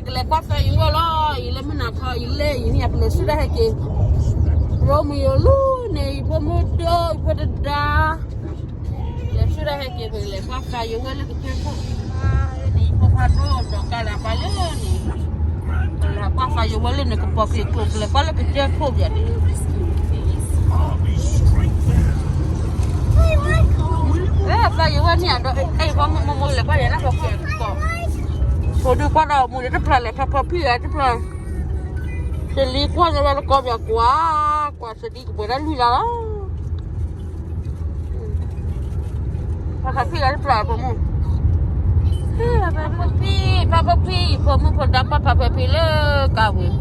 ကလဲၤကွၢ်သးယဝဲလီၤ, အံၤလၢမုၢ်နၤခီ အံၤလၢအံၤန့ၣ် ပလဲၤဆူၣ်တၢ်ဟဲက့ၤ, ရိမံယိၤလူန့ၣ် ယဖိမုၣ်ဒိၣ် ယဖိတဒါ, လဲၤဆူၣ်တၢ်ဟဲက့ၤ ပကလဲၤကွၢ်သးယဝဲလၢကစၢၢ်ခိၣ်, ဖိဖးဒိၣ်ဒီးကါလၢပှၤလၢန့ၣ်, ပလဲၤကွၢ်သးယဝဲလၢန့ၣ် ကပီၤက့ၤခိၣ် ပလဲၤကွၢ်လၢကစၢၢ်ခိၣ်ပၠးန့ၣ် သးယဝဲန့ၣ်ဒီး အဲၣ်ဖီမိၢ်မိၢ်လဲၤကွၢ်ယဲၢ်နၢ်ဖီခိၣ်ကီး, ဖိဒုးကွၢ်ဒီးမူဒီးတဖျၢၣ်လဲၤဖးဖီဖံၣ်ဂၤတဖျၢၣ်, စလံကွၢ်ညါဝဲလၢကီးပၠးကွၢ်, ကွၢ်စလံကပှဲၤဒၣ်လွံၢ်လါလီၤ. ဖးဖီဖံၣ်ဂၤတဖျၢၣ်အဖိမုၣ်, ဖးဖီဖံၣ် ဖးဖီဖံၣ် ဖိမုၣ်ဖိဒါပှၢ်ဖးဖီဖံၣ်လၢကါဝံၤ,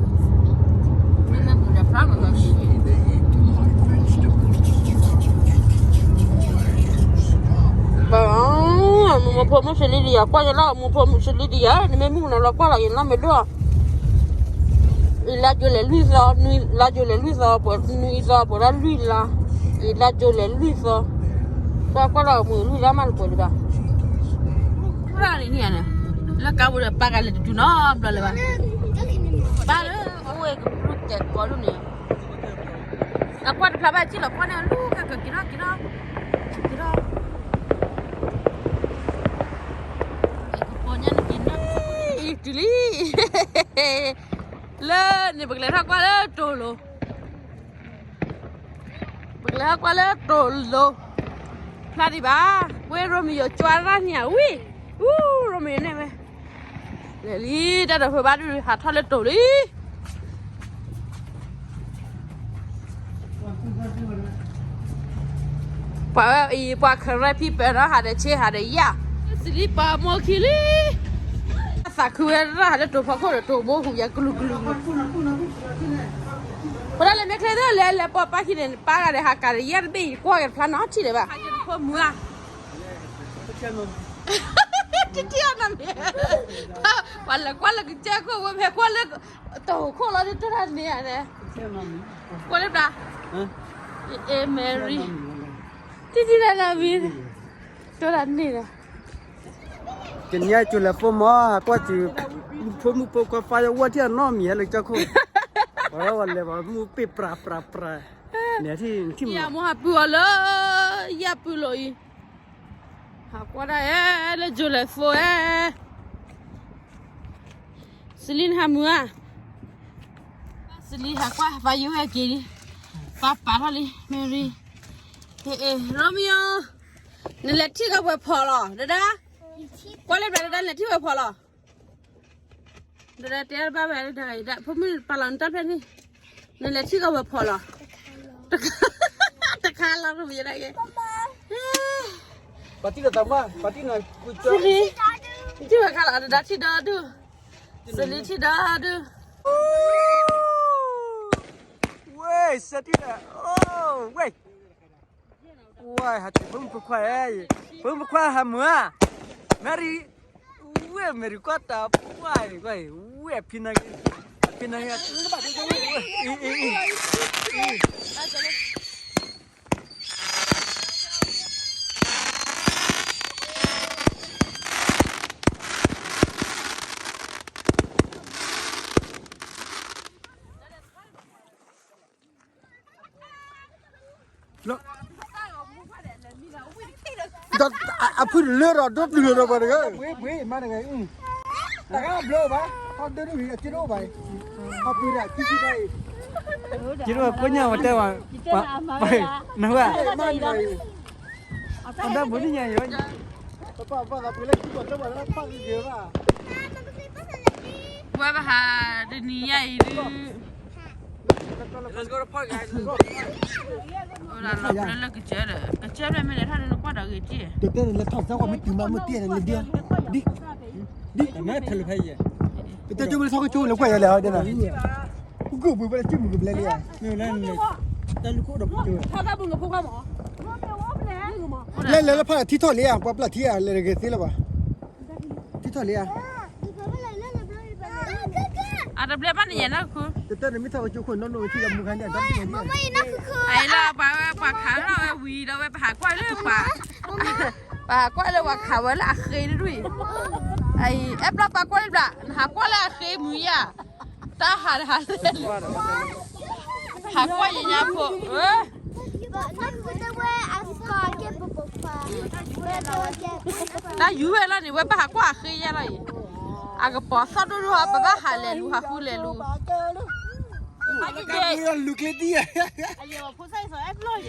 မုၢ်ဖိမုၣ်စလံဒံးယၤ ကွၢ်ယလီၤ မုၢ်ဖိမုၣ်စလံဒံးယၤ နမ့ၢ်မုၢ်နၤလီၤကွၢ်လီၤ ယနီၢ်မ့ၢ်ဒိၣ်, အံၤလါကၠိလဲၤလွံၢ်သီ, လါကၠိလဲၤလွံၢ်သီ ပှဲၤနွံသီ ပှဲၤဒၣ်လွံၢ်လါ, အံၤလါကၠိလဲၤလွံၢ်သီ, ပှၤကွၢ်လီၤမုၢ်လွံၢ်လါမးတပှဲၤဒံးဘၣ်, ရၣ်န့ၣ်န့ၣ်, လၢကါဝံၤဒီးပၢ်ဂၤလဲၤတတုၤနီတဘျီလၢၤဘၣ်, ပၢ်လၢအဝဲကပြုၢ်တဲာ်ကီးလိာ်န့ၣ် အကွၢ်တဖျါဘၣ် ကံၣ်လီၤကွၢ်န့ၣ် လူၤကကက့ၤထီၣ်က့ၤထီၣ်, က့ၤထီၣ်, တုၤလံ, လၢန့ၣ် ပကလဲၤထီၣ်ကွၢ်လၢတိၤလိၤ, ပကလဲၤထီၣ်ကွၢ်လၢတိၤလိၤ, ဖျါဒံးဘၣ်, ဝဲရိမံယိၤကွၢ်ရၣ်န့ၣ်ဝံၤ, အူ ရိမံယိၤန့ၣ်ဝဲ လဲၤလံ, တၢ်ဒီးဖုဘၣ်ဒုးဟးထီၣ်လၢတိၤလံ, ပှၤဝဲအံၤ ပှၤခရဲဖံပၢၢ်ဒီးဟးဒီးဆ့ဟးဒီးယၣ်, စလံပာ်မိၢ်ခံလံ, သးခုဝဲရၣ်ဟးလၢတိၤဖီခိၣ်ဒီးတိၤဘိဟူးယၤကလုာ်ကလုာ်, ပဒၣ်လဲၤမ့ၢ်ချ့သၢလဲၤလဲၤပိာ်ပၢ်ခံန့ၣ် ပၢ်ဂၤဒီးဟးကးဒီးယၣ်တဘ့ၣ်အံၤ ကွၢ်က့ၤတဖျါနီထံၣ်လၢၤဘၣ်, ဖိမုၣ်ဧါ တထံၣ်အနီၢ်န့ၣ်, ပှၤလဲၤကွၢ်လၢကစၢၢ်ခိၣ်ဝဲဖဲကွၢ်လၢတဟိၣ်ခိၣ်လီၤဒ်တိၢ်တၢ်န့ၣ်ဧါန့ၣ်, ကွၢ်လၢပျၢ်, အဲ Mary, တထံၣ်တၢ်နီၢ်မံၤ, တိၢ်တၢ်န့ၣ်ဒီး ကညါကၠိလဲၤဖိမီၤ ဟးကွၢ်စူၤ, ဖိမုၣ်ဖိခွါဖးယဝဲထံၣ်အနီၢ်မံၤဟဲလၢကစၢၢ်ခိၣ်, ပှၤဝဲလဲၤပှၤမုၣ်ပ့ၢ်ပြးပြးပြး, န့ၣ်ထံၣ်ထံၣ်မီၤ, ယမိၢ်ဟးပုၢ်အီၤလၢ ယပုၢ်လိာ်အံၤ, ဟးကွၢ်ဒၣ်အဲ လၢကၠိလဲၤဖိအဲ, စလံနဟးမုာ်ဧါ, စလံဟးကွၢ် ပာ်ယိၤဟဲက့ၤလံ, ပာ်ပာ်ထီၣ်လံ Mary, အဲ Romeo, နလဲၤထံၣ်ကီးပှဲၤဖီလီၤ ဒဒၣ်, ကွၢ်လၢပျၢ်ဒဒၣ် နလဲၤထံၣ်ပှဲၤဖီလီၤ, ဒဒၣ်တဲဘၣ်ဝဲဒၣ် ဖိမုၣ်ပာ်လီၤနတၢ်ဖဲန့ၣ်, နလဲၤထံၣ်ကီးပှဲၤဖီလီၤ, တခါလီၤ တမ့ၢ်ဒၣ်က့ၤ, ပှၤတံၢ်လီၤသးမး ပှၤတံၢ်နၤ, စလံ, ထံၣ်ဝဲခါလီၤ ဒဒၣ်ထံၣ်ဒီဒု, စလံထံၣ်ဒီဒု, ဝဲ စဲထံၣ်ဒီး အိၣ် ဝဲ, ဝဲ ဟးထံၣ်ဖိမုၣ်ဖိခွါ, ဖိမုၣ်ဖိခွါဟးမုာ်ဧါ, Mary, ဝဲ Mary ကွၢ်တၢ်ပှၢ်, ဝဲ ဖံနၤ, ဖံနၤ, အံၤ, အံၤ, အံၤ ဒီးအဖုတလၢဒီးဒိၣ်ပျုၤလၢၤဒီးပှၤတဂၤ, ပှ့ၤပှ့ၤမးတဂၤ, တဂၤဘျီဘၣ်, ဟီဒိၣ်ဒိၣ်ဂ့ၤ အက့ဒိၣ်ဘၣ်, ဟီပှ့ၤဒၣ်ခံဆံတၢ်အံၤ, က့ဒိၣ်ကိညၢ်ဝဲတဲဝဲ, နဝဲ, အတၢ်ဘိးန့ၣ်ညါယီၤ, ပှၤပှၤပှၤပှၤလၢခံပှၤတၢ်ပှၤလၢဖးဂ့ၤဂ့ၤဘၣ်, ပှၤပဟးတနံၤညါအံၤဒုး အိၣ်ဒᣪ်လီၤလၢကစၢၢ်ဒီး ကစၢၢ်ဖဲမ့ၢ်လဲၤထီၣ်န့ၣ် နကွၢ်ဒီးဂ့ၤက့ၢ်, တတဲန့ၣ် လဲၤထီၣ်စၢ်ကွၢ်မ့ၢ်တုၤမး မ့ၢ်ပ့ၢ်န့ၣ် လဲၤဒ်, ဒ်, ဒ်, ပတဲကၠိမ့ၢ်ထီၣ်ကၠိလဲၤကွၢ်ယၤလဲၣ် အီၤဒ်န့ၣ်, ဂုၢ်ဘုးဘၣ်လၢကၠိမုၢ်ကဘျဲလံဧါ, လဲၤလၢဖးထံထီၣ်လံဧါ ပှၤပျၢ်ထံဧါ လဲၤတဂ့ၤသ့လၢၤဘၣ်, ထံထီၣ်လံဧါ အတဘျဲဘၣ်န့ၣ်ယဲၢ်နီၢ်ခူ, တတၢ်န့ၣ်မ့ၢ်ထီၣ်ကၠိခိၣ်နီၢ်နီၢ်ထံဒီးမူခါန့ၣ် အံၤလီၤ ပှၤဝဲပှၤခးထီၣ်ဝဲဝံၤဒီးဝဲပဟးကွၢ်လၢပှၤ, ပဟးကွၢ်လၢပှၤခးဝဲလၢအဃ့ဒၣ်ဒၣ်အံၤ, အဲၣ်ဘျီပာ်ကွၢ်လံဘျီ နဟးကွၢ်လၢအဃ့မုာ်ယၤ, တၢ်ဟးတဟးလဲၣ်, ဟးကွၢ်ယညါဖိ, တၢ်ယူၤဝဲလီၤန့ၣ် ဝဲဘၣ်ဟးကွၢ်အဃ့ယဲလီၤအံၤ, အကပီၤသီၣ်ဒိၣ်ဒိၣ်ဟီ ပဘၣ်ဟးလဲၤလူၤ ဟးဃုလဲၤလူၤ, လူၤကျ့တံၢ်, အကအိၣ်တ့ၢ်တဘျီလီၤ ဟးလူၤဘၣ် ပှၤ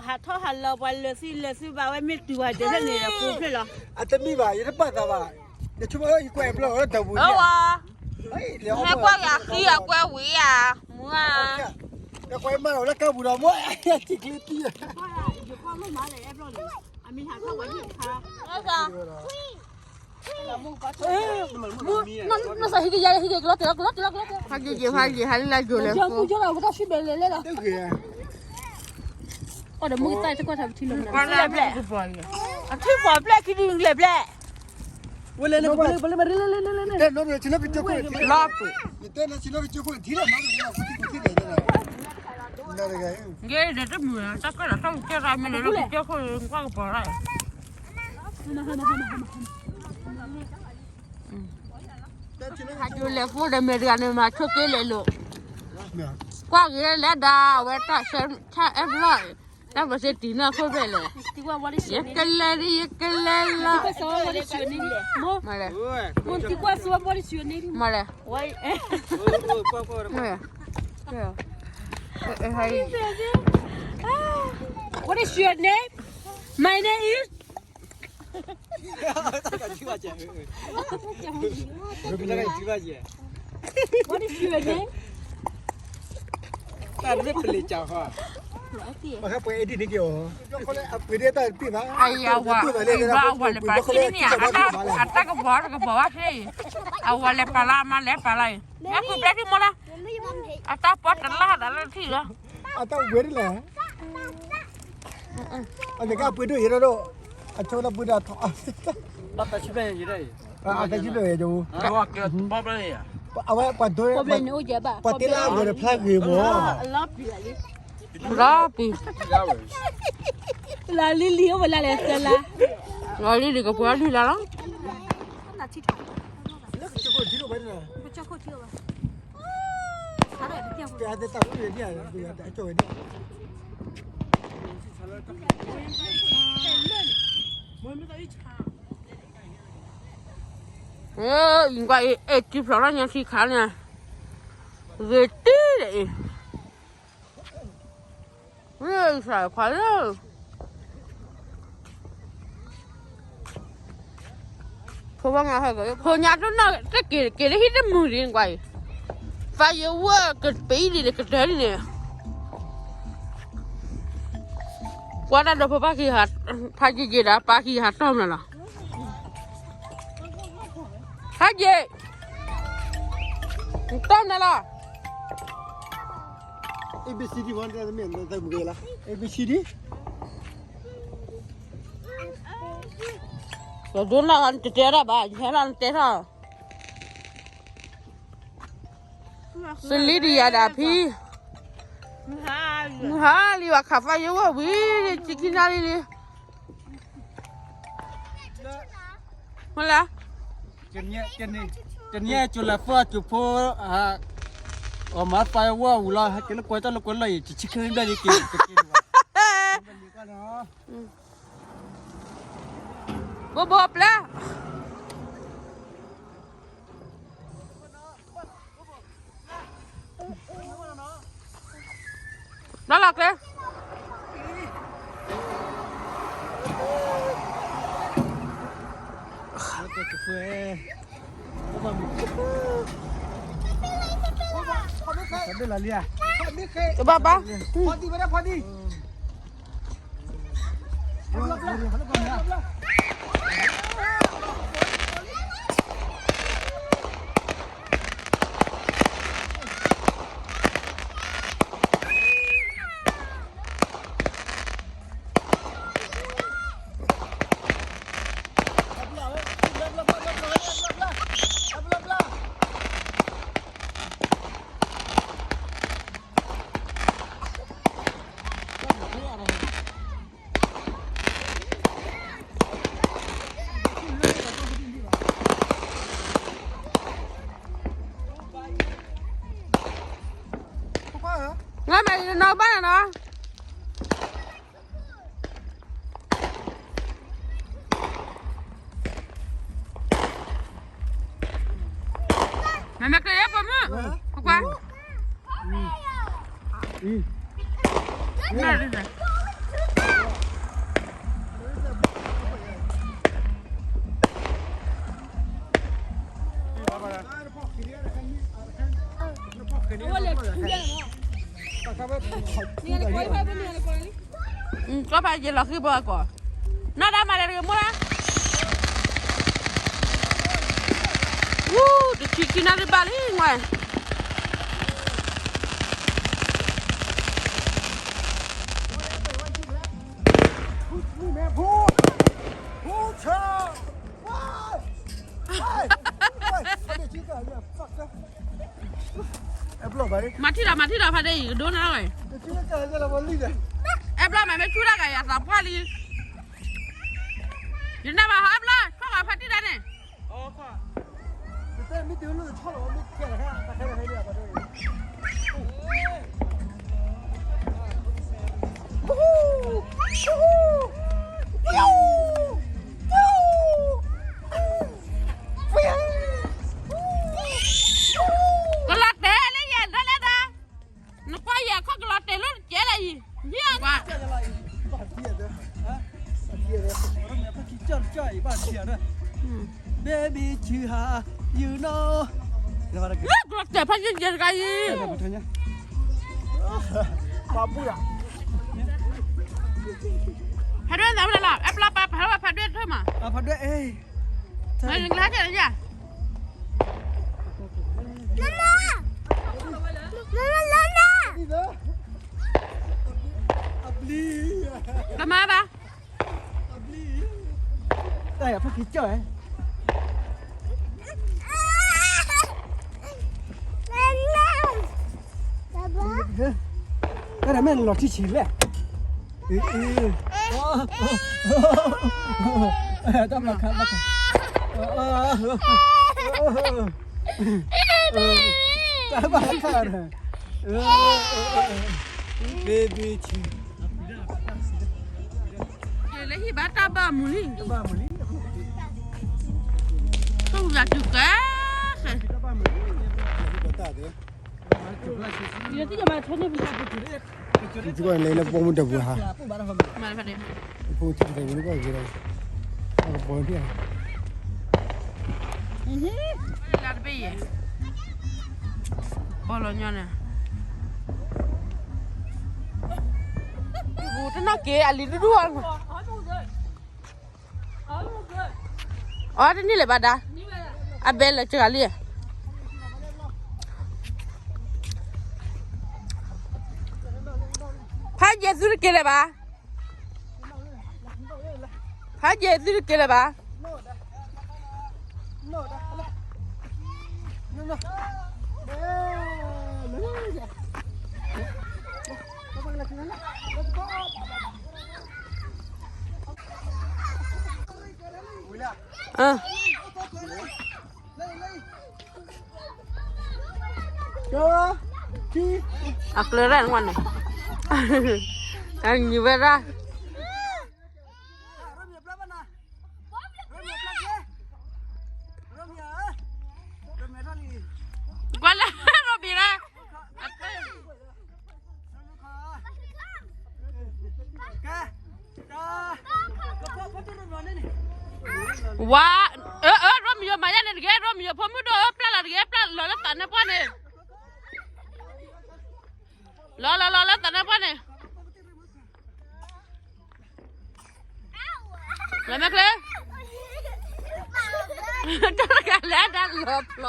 ဟးထီၣ်ဟးလီၤ ပှၤလၢာ်သံလၢာ်သံဘၣ်ဝဲမ့ၢ်တုၤဝဲဒၣ်န့ၣ် ပူၤဖျဲၣ်လီၤ. အတမ့ၢ်ဘၣ် ယတပာ်သးဘၣ်, ယဆိကမိၣ်ယကွဲးဘျီၣ်ဒီးတၢ်ပူၤ, ဟဲကွၢ်ယၤဃံအကွဲဝံၤဧါ, မူဧါ, ကွဲးမးလီၤလၢကါပူၤဒီးမ့ၢ်, ထံကျ့တံၢ်, ဟဲက့ၤက့ၤ ဟဲလၢယိၤလဲၣ်, အထံပှၤပျဲၢ်ခံဒုလဲၣ်ဘျဲၣ်, ဝဲလဲၣ်, လီၤပူၤ, ဂ့ၤဒ်တမုာ် တၢ်ကဲလီၤတၢ်ကဲရၢ်မ့ၢ်လၢကကဲခိၣ် ကွၢ်ကပီၤရၣ် ဟးကၠိလဲၤဖိဒီးမဲာ်တဂၤန့ၣ် မၤဆိးက့လဲၤလိာ်, ကွၢ်ဂ့ၤလဲၤဒၣ် အဝဲတၢ်ဆၢတၢ်အဲၣ်ဘျီၣ်, တၢ်ပစ့တံၢ်နီၢ်ခိၣ်ဖဲလဲၣ်, ယကလဲၤဒ်ယကလဲၤလီၤ, မလဲ, မလဲ, What is your name? My name is What is your name? တၢ်ရ့ပလံၤကၢ်ဃီ, ပှၤဟဲပှဲၤအ့ဒံၣ်န့ၣ်က့ၤအီၤ, အပှ့ၤဒ်တၢ်တပ့ၢ်ဘၣ်, အယဝၤ, အဝၤလဲၤပာ်လၢအမါလဲၤပာ်လၢအံၤ, အဝၤလဲၤပာ်လၢအမါလဲၤပာ်လၢအံၤ, အပှ့ၤပျဲၢ်ထံမီၢ်လၢ, အတၢ်ပီတလၢ်ဒၣ်လၢထံၣ်လီၤ, အတၢ်ဝဲဒ်လဲၣ် အန့ၣ်ကပှ့ၤဒိၣ်ယဲၢ်ဒီး, အဆိကတၢၢ်ပှ့ၤဒိၣ်ထီၣ်, ဘၣ်တဆံဘျဲၣ်ယဲၢ်, အတဆံဘျဲၣ်ယဲၢ်, အဝဲပှၤဒိ, ပှၤတ့လၢအဂီၤဒီးဖျါဂ့ၤမီၢ်, လီၤပံၤ, လီၤလံလံ အိၣ်ဝဲလၢလဲၣ်သၢလါ, လီၤလံလံကပှ့ၤအီၤလွံၢ်လါလီၤ. အံၤကွၢ်အံၤ အဲၣ်ကံဖျိးထီၣ်ညါထံခါန့ၣ်, ဂ့ၤတံၢ်ဒီးအံၤ, ဝဲအံၤစၢ်ခွါလၢ ဖိဘၣ်ငါဟဲက့ၤ ဖိညါတနီၢ်တက့ၤ က့ၤလၢဟံၣ်တမုာ်ဒံးကွၢ်အံၤ, ဖးယံၤဝဲကပအံၤဒံးကတၢၢ်ဒံးန့ၣ်, ကွၢ်တၢ်ဒီးဖိပၢ်ခံဂၤ, ဖးယံၤယံၤဒီးပၢ်ခံဂၤဟးတီၢ်မးလီၤ, ဖးယံၤ, တီၢ်မးလီၤ. A B C D မ့ၢ်တမ့ၢ် A B C D ဒီးဒိနၢ်ဂၤနတတဲတၢ်ဘၣ် ယဟဲလီၤနတဲထီၣ်, စလံဒံးယၤဒၣ်ဖံ, မုၢ်ဟါလံဘၣ်ခးဖးယံၤဝဲဝံၤ ဆံခံနၣ်ရံၣ်လံ, မ့ၢ်လဲၣ်, တနံၤအံၤကၠိလဲၤဖီၣ်ကၠိဖိ, အီၣ်မၤဖးယံၤဝဲဝံၤလီၤ ဟဲက့ၤလၢကွဲတၢ်လၢကွဲလီၤအံၤ ဆံခံနၣ်ရံၣ်ဘျဲၣ်လံက့ၤ, ဘိဘိပျဲၢ် လီၤလီၤကျဲ, တဘၣ်ဘၣ်. နီၢ်ဘၣ်နီၤနီၤ မ့မ့ၢ်ကယဲၢ်ပမုၣ် ကွၢ်ကွၢ် ကီၢ်ဖးယဲၢ်လီၤဃံဘၣ်ကီး နီၢ်ဒၣ်မၤလဲၣ်တဂ့ၤမိၢ်ဧၢ, ဝူ တဆံခံနၣ်ရံၣ်ဘၣ်လံဝဲ, မၤထံၣ်ဒီး မၤထံၣ်ဒီး ဖါဒဲအံၤ ကဒိနၤဝဲ, အဲၣ်ဘျီမၤမ့ၢ်ဆူၣ်တၢ်ဂၤ ယသးပှၢ်လံ, ယနၢ်မၤဟီအဲၣ်ဘျီ ဆီၣ်ဂီၤဖါတံၢ်ဒၣ်န့ၣ် ကလီၤတဲာ်လၢယဲၢ်ဒၣ်လဲၣ်ဒီး, နကွၢ်ယဲၢ်ခီၣ်ကလီၤတဲာ်လၢတကဲလၢအံၤ, ယဲၢ်ကွၢ် baby ကလီၤတဲာ်ဖးယဲၢ်တဂၤအံၤ, ဖးဒွဲၣ်သးဝဲလီၤ အဲၣ်ဘျီပာ်ဖးလီၤဖးဒွဲၣ်တၢ်မး, ဖးဒွဲၣ်အ့ၣ်, နကျါတဲာ်ယဲၢ် ကမၤဘၣ်, တၢ်ယၤဖးက့ၤကၢၢ်, တၢ်မ့ၢ်လီၤထံဆံးလဲၣ်, တၢ်ဘၣ်ခါဘၣ်ခါ, တၢ်ဘၣ်ခါ, ဘ့ဘ့ဆံ လၢဟံၣ်ဘၣ်တၢ်ဘၣ်မုၢ်လံ, တၢ်ဘၣ်မုၢ်လံ, တၢ်ဝံၤဘၣ်တုၤကဲ, တၢ်ဘၣ်မုၢ်လံ, ယသ့ၣ်ညါမး ထီၣ်န့ၢ်ပူၤ, ထံကီၢ်န့ၣ်လၢပိာ်မုၣ်တပူၤဟါ, ဖိထံတပူၤကီၢ်ဂ့ၤဒီး, အကပီၤန့ၣ်, လၢတဘ့ၣ်ယဲၢ်, ပီၢ်လီၤညီန့ၣ်, တနီၢ်က့ၤအလံၤဒူဒူအီၤ အီ တနံၣ်လၢၤဘၣ်ဒါ, အဘဲလၢစှၤလံ, ဖးယဲၢ်သုတက့ၤလၢၤဘၣ်, ဖးယဲၢ်သုတက့ၤလၢၤဘၣ်. အကျၢၤရၣ်နဝဲန့ၣ်, အညံၤဝဲဒၣ်, ကွၢ်လၢရိမံၤလၢ, ဝါ, အၢ အၢ ရိမံၤယိၤမၤယါန့ၣ်တက့ၢ်, ရိမံၤယိၤဖိမုၣ်ဒိၣ်အၢ ပျၢ်လီၤတက့ၢ်, ပျၢ်လီၤလၢသးနါပှၢ်န့ၣ်, လီၤလီၤလီၤလၢသးနါပှၢ်န့ၣ် လၢမဲာ်ချ့, တၢ်တဂၤလဲၤဒၣ်လီၤဖျီ,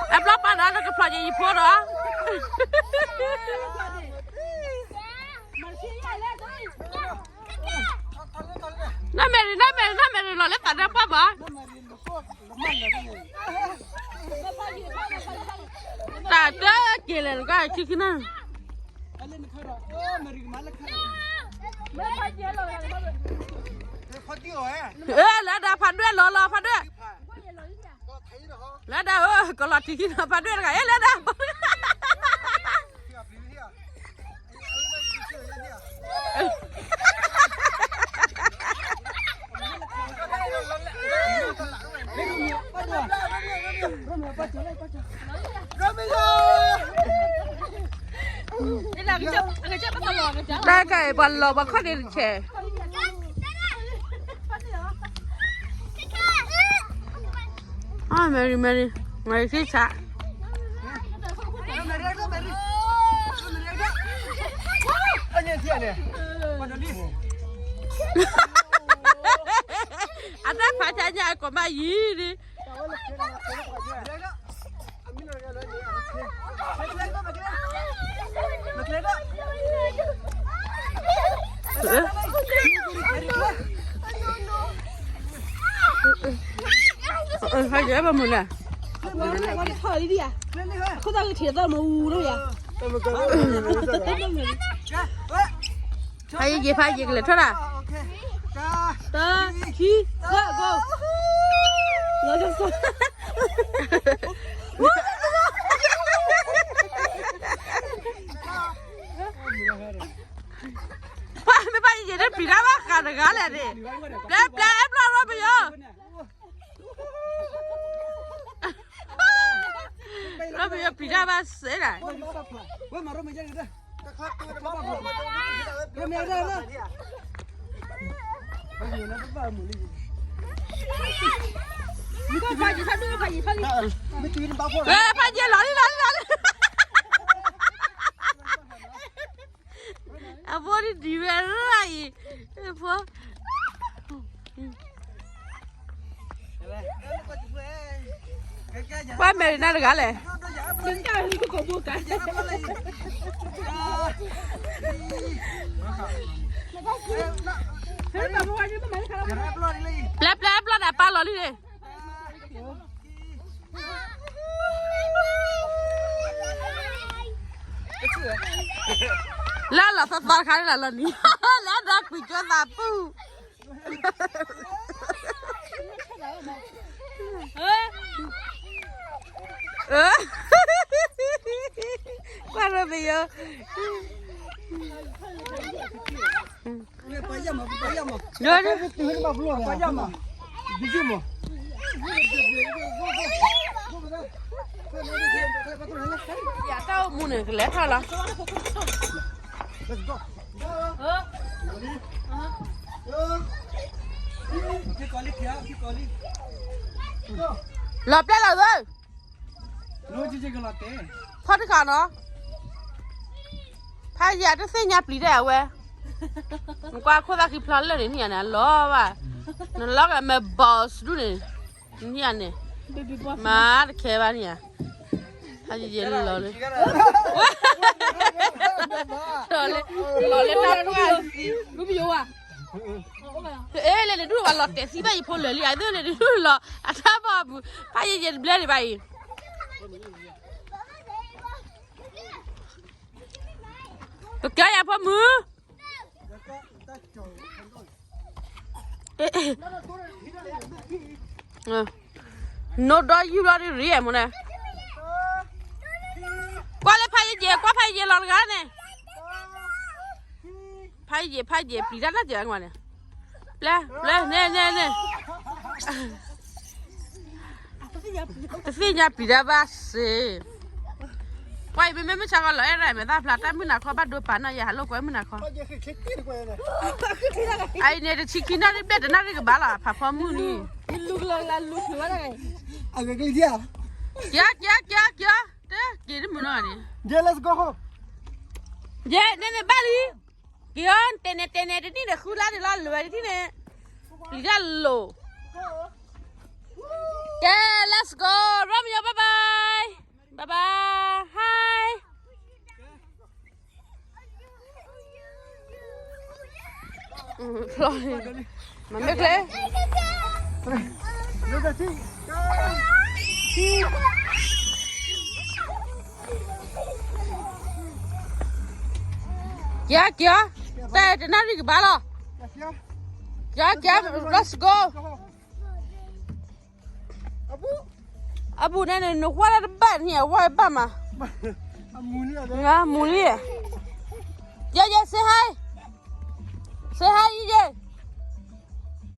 အဘျီပၢ်ဒီးတကဖျီယံၤယံၤဖိဒီး, နမဲာ်ရံ နမဲာ်ရံ နမဲာ်ရံလီၤလၢသးနါပှၢ်ဘၣ်. တၢ်တက့ၤလဲၣ် တကါခံခံနၤ, လၢဒၣ်ဖးဒွဲၣ်လီၤလီၤ ဖးဒွဲၣ် လၢဒၣ်ဧၢ, ကလီၤထံခံနီၤ ဖးဒိၣ်တဂၤ, အဲ လၢဒၣ် တၢ်ကါအံၤ ပှၤလီၤပှၤခီၣ်ဒ့တဆဲး. အ Mary Mary, Mary သ့ၣ်ဆါ. အတၢ်ဖးဆါညါအကိးမးယံၤန့ၣ်. ဖးယံၤ ဖးယံၤကလဲၤထီၣ်ဒၣ်. တၢ်ခံသၢ go. ပှၤမ့ၢ်ဖးယံၤယံၤန့ၣ် ပျံၤတၢ်ဘၣ်ဃးတဂၤလဲၣ်န့ၣ်, ပျဲပျဲအဲၣ်ဘျီၣ် ရီမယီၤ, ရီမယီၤပျံၤတၢ်ဘၣ်စ့ဒၣ်. ဖးယံၤလီၤလံ လီၤလံ လီၤလံ. အဖိဒ်ဒံးဝဲရၣ်အံၤ, အဖိ, ကွၢ်မဲာ်ရံနၤတဂၤလဲၣ်. ပျဲပျဲပျီၢ်ဒီးပၢ်လီၤလံန့ၣ်. လၢလီၤသီသီတခါန့ၣ်လီၤလီၤနံၤ, လၢဒီးကွံာ်ကၠိသးပူၤ. ကွၢ်ရိမယီၤ. ယတၢ်အိၣ်မူန့ၣ် ကလဲၤထီၣ်လီၤ. လီၤပျဲလီၤဧၢ. ဖီတခါနီၤ, ဖးယံၤတသ့ၣ်ညါပျံၤတၢ်အဝဲ, နကွၢ်ခိၣ်သၣ်ခံဖျါလၢာ်န့ၣ် နံၣ်ယၤန့ၣ် အလီၤဘၣ်, နလီၤကမဲာ် boss ဒူၣ်န့ၣ်, နံၣ်ယၤန့ၣ်, မၤတခဲဘၣ်နံၣ်ယၤ, ဖးယံၤယံၤလီၤလၢ လီၤလၢတၢ်ပှၢ်, အဲ လဲၤဒုးဝဲလီၤတဲာ်သံဘၣ်ယဖိလၢာ်လံ, အသ့ၣ်လဲၤဒုးလီၤ အတၢ်ဘၣ်အပူၤ, ဖးယံၤယံၤတဘျဲၣ်ဒံးဘၣ်အံၤ, ပကဲယၤဖိမုၣ်. နိဒီယုၢ်လီၤဒ်ရံၣ်မူန့ၣ်, ကွၢ်လၢဖးယံၤယံၤ, ကွၢ်ဖးယံၤယံၤလီၤတဂၤန့ၣ်, ဖးယံၤယံၤ ဖးယံၤယံၤ ပျံၤတၢ်နီတစဲးန့ၣ်, ပျဲ ပျဲ န့ၣ် န့ၣ် န့ၣ် တသ့ၣ်ညါပျံၤတၢ်ဘၣ်စ့, ကွၢ်အံၤ မ့မ့ၢ်မုၢ်ဆါခီလီၤအဲၣ်ရၣ်မဲာ်သၣ်ဖျါ တၢ်မုၢ်နၤခီဘၣ်ဒိပာ်နီၢ်ယၤ ဟးလိာ်ကွဲမုၢ်နၤခီ, အအံၤန့ၣ် တဆံခံနၣ်ရံၣ်ဘျဲၣ် တနၣ်ရံၣ်ကဘၣ်လီၤ ဖးဖီမုၢ်လံ, က့ၤ က့ၤ က့ၤ က့ၤ တက့ၤတမုာ်နီၢ်န့ၣ်, ယဲ န့ၣ်န့ၣ်ဘၣ်လံ, က့ၤအီၤ တဲနဲၣ်တဲနဲၣ် တနံၣ်န့ၣ် ဃုလါန့ၣ်လီၤ လွဲတထံၣ်န့ၣ်, ပျံၤတၢ်လိၤ, ကဲ let's go, Romeo, bye bye, bye bye, hi. ဖျီၣ်န့ၣ်, မၤမ့ၢ်ကျဲ, က့ၤ က့ၤ, တၢ်တနၣ်ရံၣ်ကဘၣ်လီၤ, က့ၤ က့ၤ, let's go. အပူၤန့ၣ် နကွၢ်လၢတဘၣ်န့ၣ် အဝဲဘၣ်မး, မူလံ